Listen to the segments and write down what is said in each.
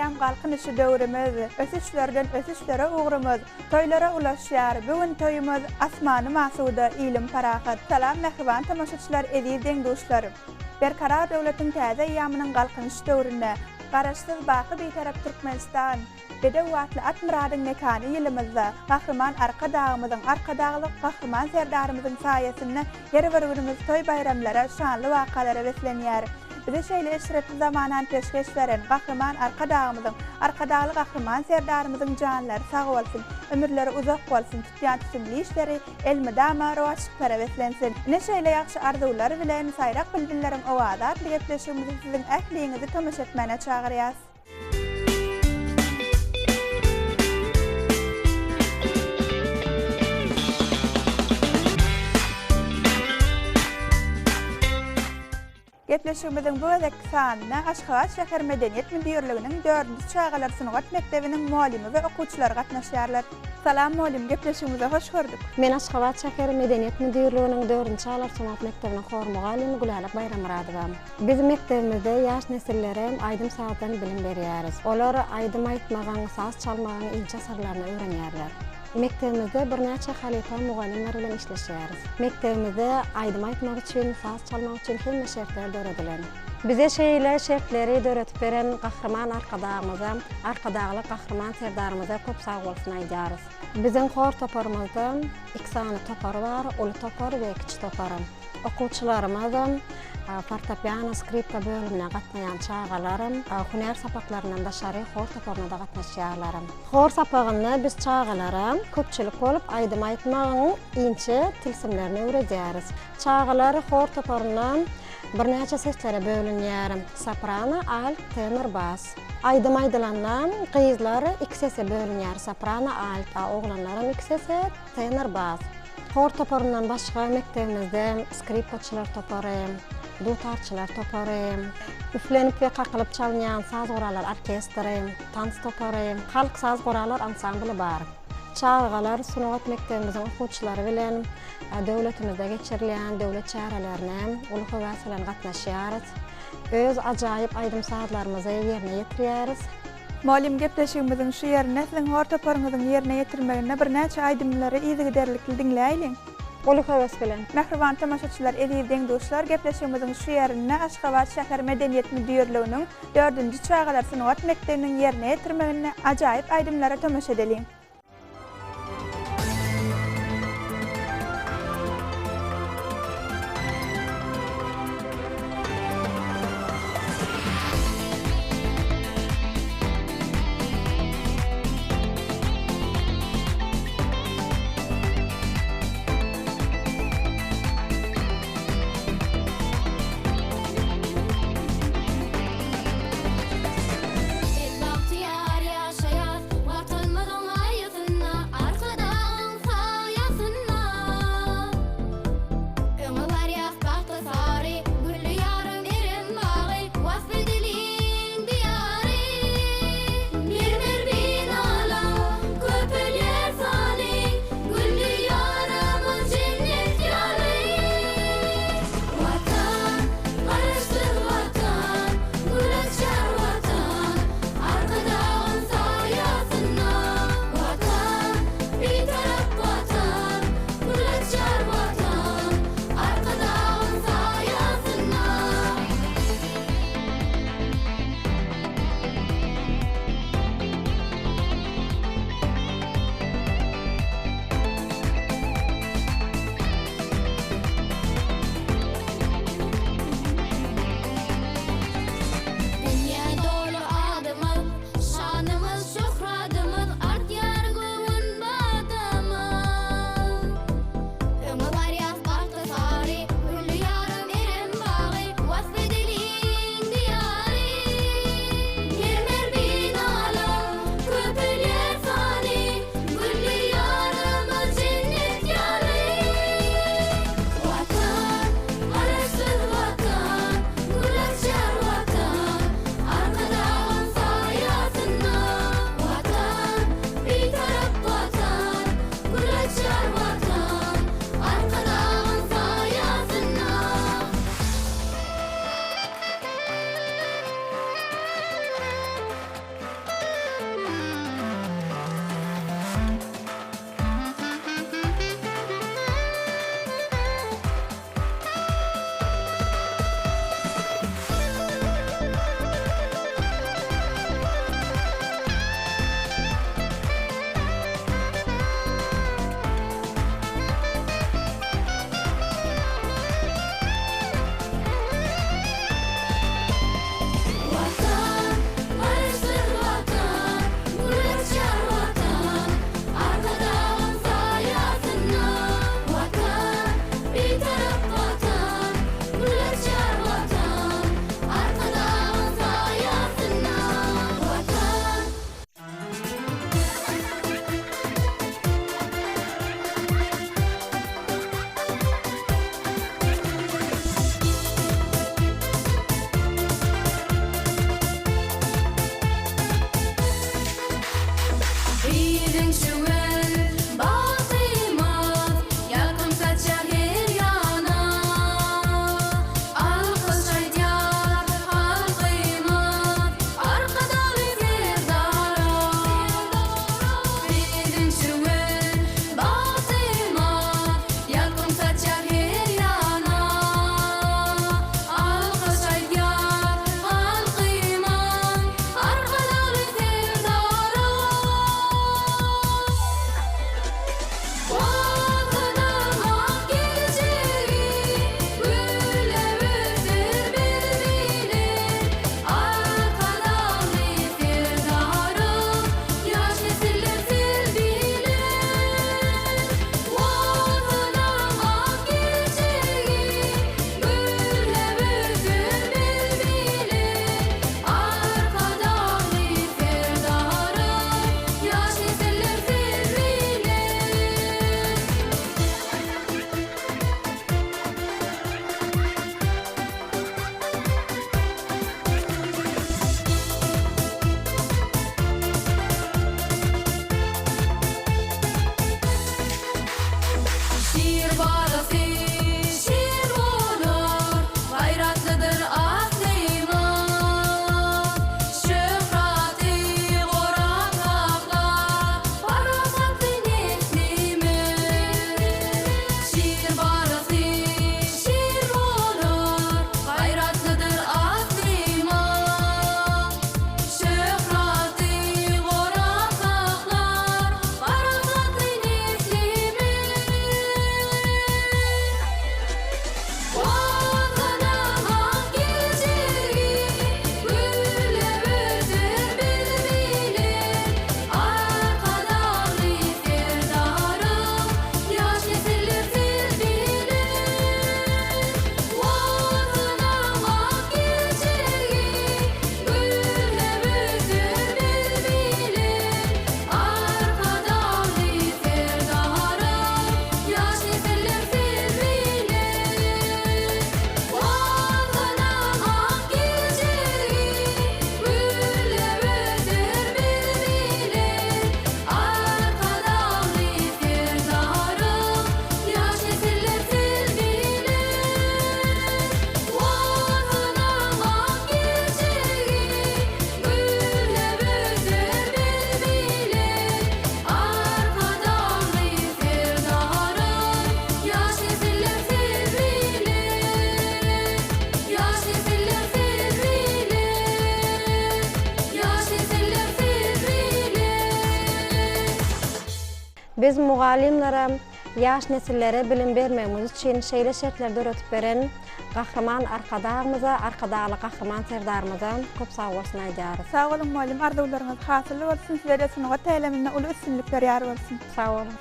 eýýam Galkynyşy döwrümiz, Ösüşlerden ösüşlere ugrumyz, Toýlara ulaşýar, bu gün toýumyz, Asmanym asuda, ilim parahat. Salam mähriban tomaşaçylar, eziz deň-duşlar! Berkarar döwletiň täze eýýamynyň Galkynyş döwründe, Garaşsyz, baky Bitarap Türkmenistan, Bedew atly at myradyň mekany ýylymyzda Gahryman Arkadagymyzyň, Arkadagly Gahryman Serdarymyzyň saýasynda her bir günümiz toý-baýramlara, şanly wakalara beslenýär. Bize şeýle eşretli zamanany peşgeş beren Gahryman Arkadagymyzyň, Arkadagly Gahryman Serdarymyzyň janlary sag bolsun, ömürleri uzak bolsun, tutýan tutumly işleri elmydama rowaçlyklara beslensin! Ine şeýle ýagşy arzuwlar bilen Saýrak bilbilleriň owazy atly gepleşigimizi siziň ähliňizi tomaşa etmäne çagyrýas. Gepleşigimiziň bu gezekki sanynda Aşgabat şäher medeniýet müdirliginiň dördünji çagalar sungat mekdebiniň mugallymy we okuwçylary gatnaşýarlar. Salam mugallym, gepleşigimize hoş gördük. Men Aşgabat şäher medeniýet müdirliginiň dördünji çagalar sungat mekdebiniň hor mugallymy Gülälek Baýramyradowa. Biz mekdebimizde ýaş nesillere aýdym-sazdan bilim berýäris. Olar aýdym aýtmagyň, saz çalmagyň inçe syrlaryny öwrenýärler. Mekdebimizde birnäçe halypa mugallymlar bilen işleşýäris. Mekdebimizde aýdym aýtmak üçin, saz çalmak üçin hemme şertler döredilen. Bize şeýle şertleri döredip beren Gahryman Arkadagymyza, Arkadagly Gahryman Serdarymyza köp sagbolsun aýdýarys. Biziň hor toparymyzda iki sany topar bar, uly topar we kiçi topar. Okuwçylarymyzam fortepiano, skripka bölümine gatnaýan çagalar hünär sapaklaryndan daşary hor toparyna-da gatnaşýarlar. Hor sapagynda biz çagalara köpçülik bolup aýdym aýtmagyň inçe tilsimlerini öwredýäris. Çagalar hor toparynda birnäçe seslere bölünýär, soprano, alt, tenor, bas. Aýdym aýdylanda gyzlar iki sese bölünýär, soprano, alt, a oglanlaram iki sese, tenor, bas. Hor toparyndan başga mekdebimizde skripkaçylar topary, dutarçylar topary, üflenip we kakylyp çalynýan saz gurallar orkestri, tans topary, halk saz gurallar ansambly bar. Çagalar sungat mekdebimiziň okuwçylary bilen döwletimizde geçirilýän döwlet çärelerine uly höwes bilen gatnaşýarys. Öz ajaýyp aýdym-sazlarymyzy ýerine ýetirýäris. Mugallym gepleşigimiziň şu ýerinde siziň hor toparyňyzyň ýerine ýetirmeginde birnäçe aýdymlary yzygiderlikli diňläýliň. Uly höwes bilen. Mähriban tomaşaçylar, eziz deň-duşlar, gepleşigimiziň şu ýerinde Aşgabat şäher medeniýet müdirliginiň dördünji çagalar sungat mekdebiniň ýerine ýetirmeginde ajaýyp aýdymlara tomaşa edeliň. Biz bagtyýar ýaşaýas, Watanymyzyň aýasynda. Biz mugallymlara ýaş nesillere bilim bermegimiz üçin şeýle şertleri döredip beren Gahryman Arkadagymyza, Arkadagly Gahryman Serdarymyza köp sagbolsun aýdýarys. Sag boluň mugallym arzuwlaryňyz hasylly bolsun sizede sungat äleminde uly üstünlikler ýar bolsun. Sag boluň.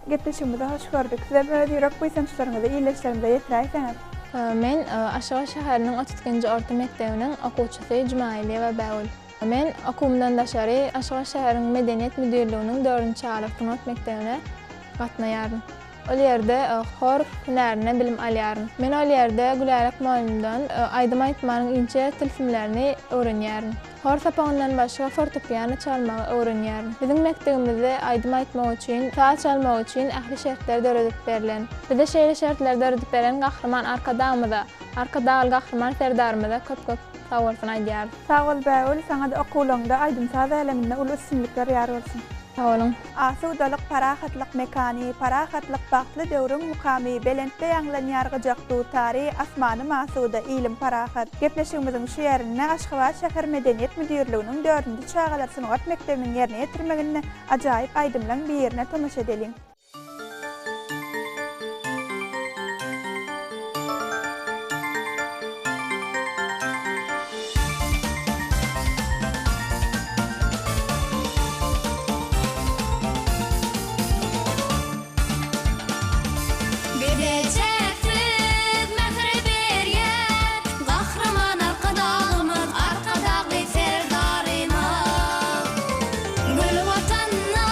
Gepleşigimize hoş gördük. Sizem öz ýürek buýsançlaryňyzy ildeşlerimize ýetiräýseňiz. Men Aşgabat şäheriniň 32-nji orta mekdebiniň okuwçysy Jumaýylyýewa Bägül. Men okuwymdan daşary Aşgabat şäheriniň Medeniýet müdirliginiň dördünji çagalar sungat mekdebine gatnaýaryn. Ol ýerde hor hünärinden bilim alýaryn. Men ol ýerde Gülälek mugallymdan aýdym aýtmanyň inçe tilsimlerini öwrenýärin. Hor sapagyndan başga fortepiano çalmagy öwrenýärin. Biziň mekdebimizde aýdym aýtmak üçin, saz çalmak üçin ähli şertler döredilip berlen. Bize şeýle şertleri döredip beren Gahryman Arkadagymyza, Arkadagly Gahryman Serdarymyza köp-köp sagbolsun aýdýarys. Sag bol Bägül, saňa-da okuwlaňda, aýdym-saz äleminde uly üstünlikler ýar bolsun. Sag boluň. Asudalyk, parahatlyk mekany, Parahatlyk, bagtly döwrüň mukamy, Belentde ýaňlanýar gyjak dutary, Asmanym asuda, ilim parahat. Gepleşigimiziň şu ýerinde Aşgabat şäher Medeniýet müdirliginiň dördünji çagalar sungat mekdebiniň ýerine ýetirmeginde ajaýyp aýdymlaň birine tomaşa edeliň. Bize çäksiz mähir berýän Gahryman Arkadagymyz, Arkadagly Serdarymyz. Gül Watanda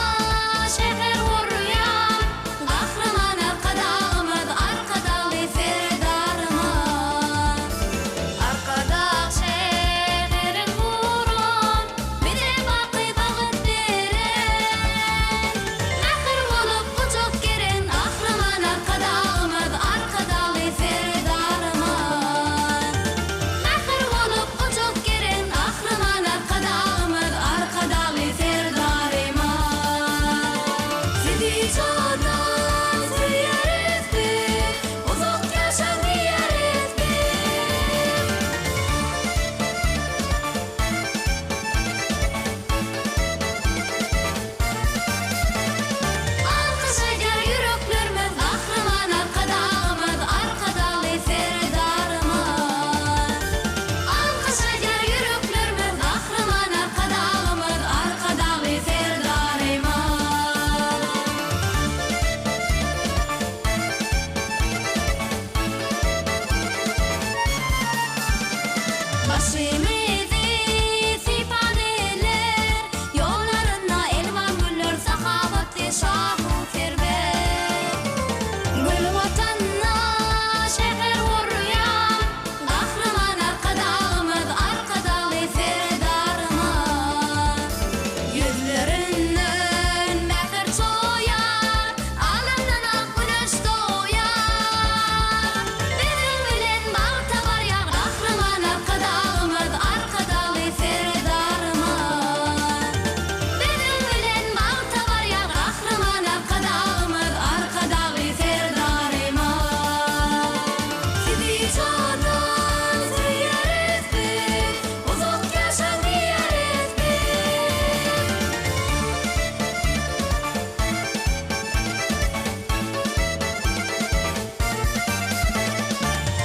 şäher gurýan Gahryman Arkadagymyz, Arkadagly Serdarymyz. Arkadag şäherin guran, Bize baky bagt beren. Mähir bolup gujak geren Gahryman Arkadagymyz, Arkadagly Serdarymyz. Mähir bolup gujak geren Gahryman Arkadagymyz, Arkadagly Serdarymyz. Sizi jandan söýeris biz, Uzak ýaşaň diýeris biz. Alkyş aýdar ýüreklerimiz Gahryman Arkadagymyz, Arkadagly Serdarymyz. Alkyş aýdar ýüreklerimiz Gahryman Arkadagymyz, Arkadagly Serdarymyz. Başymyzy sypan eller, Ýollarynda elwan güller, Sahawatly şahu serwer. Gül Watanda şäher gurýan Gahryman Arkadagymyz, Arkadagly Serdarymyz. Ýüzlerinden mähir çoýar, Alyndan ak güneş doýar. Biziň bilen bagta barýar Gahryman Arkadagymyz, Arkadagly Serdarymyz. Biziň bilen bagta barýar Gahryman Arkadagymyz, Arkadagly Serdarymyz. Sizi jandan söýeris biz, Uzak ýaşaň diýeris biz.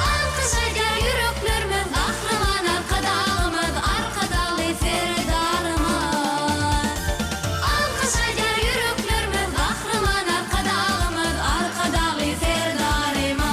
Alkyş aýdar ýüreklerimiz Gahryman Arkadagymyz, Arkadagly Serdarymyz. Alkyş aýdar ýüreklerimiz Gahryman Arkadagymyz, Arkadagly Serdarymyz.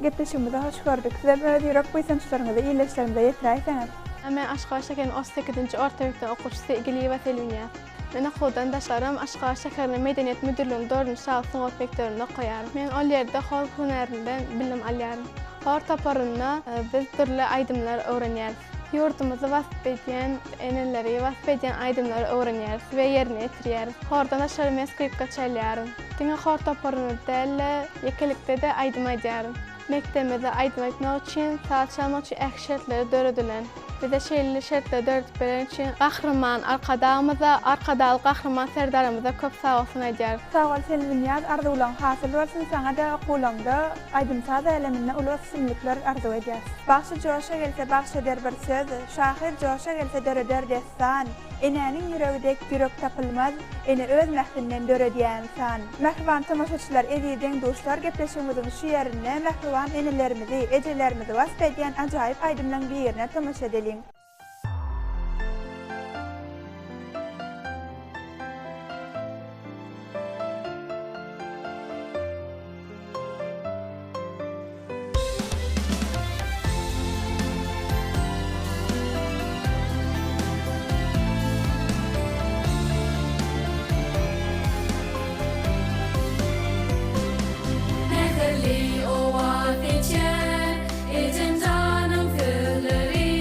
Gepleşigimize hoş gördük. Sizem öz ýürek buýsançlaryňyzy ildeşlerimize ýetiräýseňiz. Men Aşgabat şäheriniň 38-nji orta mekdebiň okuwçysy Giliýewa Selbinýaz. Men okuwdan daşarym Aşgabat şäheriniň Medeniýet müdirliginiň dördünji çaga sungat mekdebinde okaýaryn. Men ol ýerde hor hünärinden bilim alýaryn. Hor toparynda biz dürli aýdymlar öwrenýäris. Ýurdumyzy wasp edýän, eneleri wasp edýän aýdymlary öwrenýäris we ýerine ýetirýäris. Hordan daşary men skripka çalýaryn. Diňe hor toparynda däl-de, ýekelikde-de aýdym aýdýaryn. Mekdebimizde aýdym aýtmak üçin, saz çalmak üçin ähli şertler döredilen. Bize şeýle şertleri döredip beren üçin Gahryman Arkadagymyza, Arkadagly Gahryman Serdarymyza köp sagbolsun aýdýarys. Sag bol Selbinýaz arzuwlaň hasyl bolsun saňada okuwlaňda aýdym-saz äleminde uly üstünlikler arzuw edýäs. Bagşy joşa gelse bagş eder bir söz, şahyr joşa gelse döreder dessan. Enäniň ýüregi dek ýürek tapylmaz, ene öz mährinden döredýä ynsan. Mähriban tomaşaçylar, eziz deň-duşlar gepleşigimiziň şu ýerinde mähriban enelerimizi, ejelerimizi wasp edýän ajaýyp aýdymlaň birine tomaşa edeliň. Mähirli owaz seçer ejem janyň sözleri,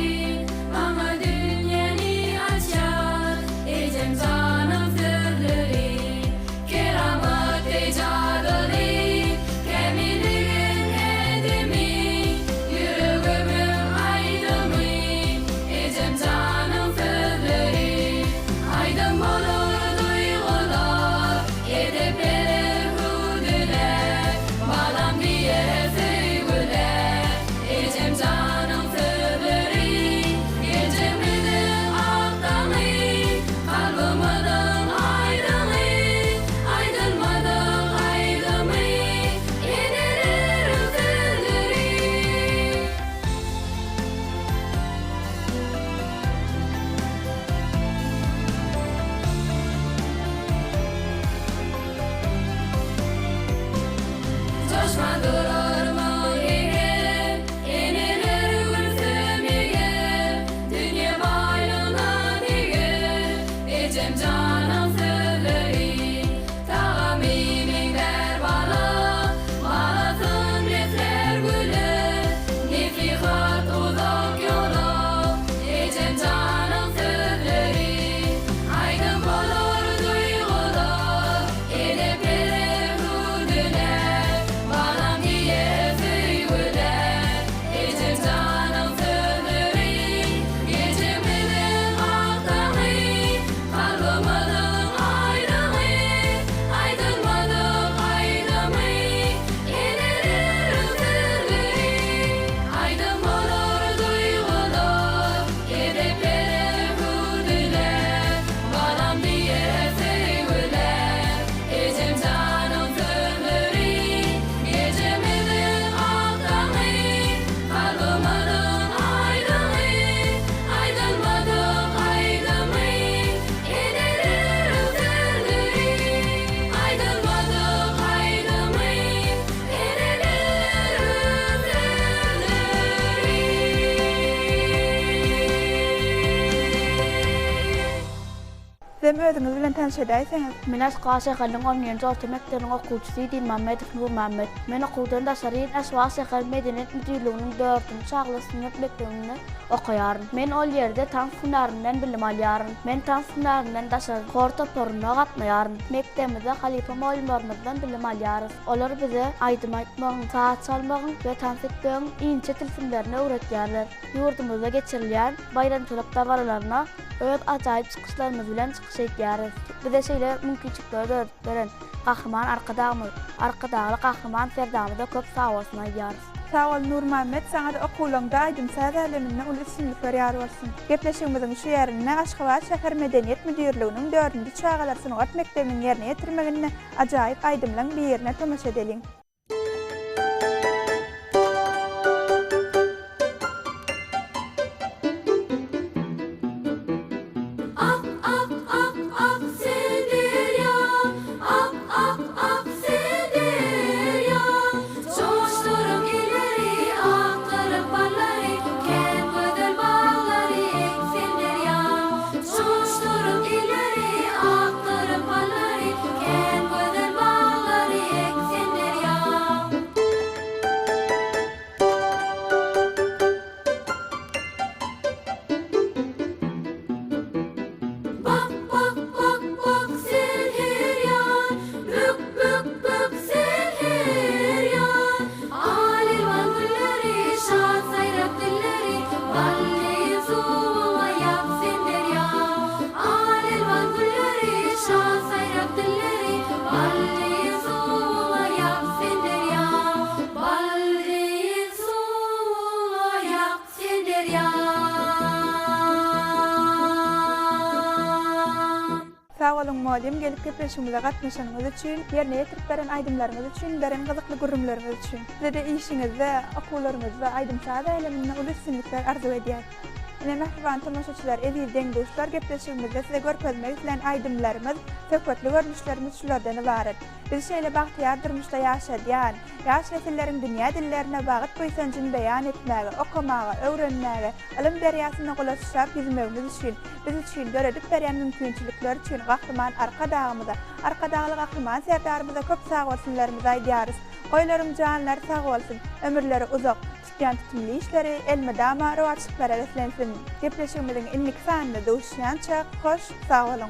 Maňa dünýäni açýar ejem janyň sözleri. Keramat deý jadyly, kämilligiň ädimi, Ýüregimiň aýdymy, ejem janyň sözleri. Aýdym bolar duýgular, edep berer hüwdüler, Balam diýer söýgüler, ejem janyň sözleri. Gejemiziň ak daňy, Kalbymyzyň aýdyňy, aýdylmadyk aýdymy, eneleriň sözleri. Joşman durarmy eger, eneler gülse meger, Dünýe baýlygyna deger, ejem janyň sözleri. Tagamy meňzär bala, balasyn beslär güle, Nesihat uzak ýola, ejem janyň sözleri. Aýdym bolar duýgular, edep berer hüwdüler, Balam diýer söýgüler, Ejem janyň sözleri, Gejemiziň ak daňy, Kalbymyzyň aýdyňy, Aýdylmadyk aýdymy, Eneleriň sözleri. Aýdym bolar duýgular, Edep berer hüwdüler, Balam diýer söýgüler, Ejem janyň sözleri, Gejemiziň ak daňy, Kalbymyzyň aýdyňy, Aýdylmadyk aýdymy, Eneleriň sözleri. Aýdylmadyk aýdymy, Eneleriň sözleri. Sizem özüňiz bilen tanyş edäýseňiz. Men Aşgabat şäheriniň on birinji orta mekdebiniň okuwçysy Dinmämmedow Nurmämmet. Men okuwdan daşary Aşgabat şäher medeniýet müdirliginiň dördünji çagalar sungat mekdebinde okaýaryn. Men ol ýerde tans hünärinden bilim alýaryn. Men tans hünärinden daşary hor toparyna gatnaýaryn. Mekdebimizde halypa mugallymlarymyzdan bilim alýarys. Olar bize aýdym aýtmagyň, saz çalmagyň we tans etmegiň inçe tilsimlerini öwretýärler. Ýurdumyzda geçirilýän baýramçylyk dabaralaryna öz ajaýyp çykyşlarymyz bilen çykyş edýäris. Bize şeýle mümkinçilikleri döredip beren Gahryman Arkadagymyz, Arkadagly Gahryman Serdarymyza köp sagbolsun aýdýarys. Sag bol Nurmämmet saňada okuwlaňda aýdym-saz äleminde uly üstünlikler ýar bolsun. Gepleşigimiziň şu ýerinde Aşgabat şäher medeniýet müdirliginiň dördünji çagalar sungat mekdebiniň ýerine ýetirmeginde ajaýyp aýdymlaň birine tomaşa edeliň. Ak ak ak ak sen derýa Ak ak ak sen derýa Joşduryp illeri akdyryp ballary Kän gözel baglary ek sen derýa Joşduryp illeri akdyryp ballary Kän gözel baglary ek sen derýa. Sag boluň mugallym gelip gepleşigimize gatnaşanyňyz üçin, ýerine ýetirip beren aýdymlaryňyz üçin, beren gyzykly gürrüňleriňiz üçin. Size-de işiňizde, okuwlaryňyzda, aýdym-saz äleminde uly üstünlikler arzuw edýäs. Ine mähriban tomaşaçylar, eziz deň-duşlar gepleşigimizde size görkezmek islän aýdymlarymyz, söhbetli görnüşlerimiz şulardan ybarat. Bizi şeýle bagtyýar durmuşda ýaşadýan, ýaş nesilleriň dünýä dillerine bagyt buýsanjyny beýan etmäge, okamaga, öwrenmäge, ylym derýasynda gulaçlap ýüzmegimiz üçin, biz üçin döredip berýän mümkinçilikleri üçin Gahryman Arkadagymyza, Arkadagly Gahryman Serdarymyza köp sagbolsunlarymyzy aýdýarys. Goýlaryň janlary sag bolsun, ömürleri uzak, tutýan tutumly işleri elmydama rowaçlyklara beslensin! Gepleşigimiziň indiki sanynda duşuşýançak, hoş, sag boluň!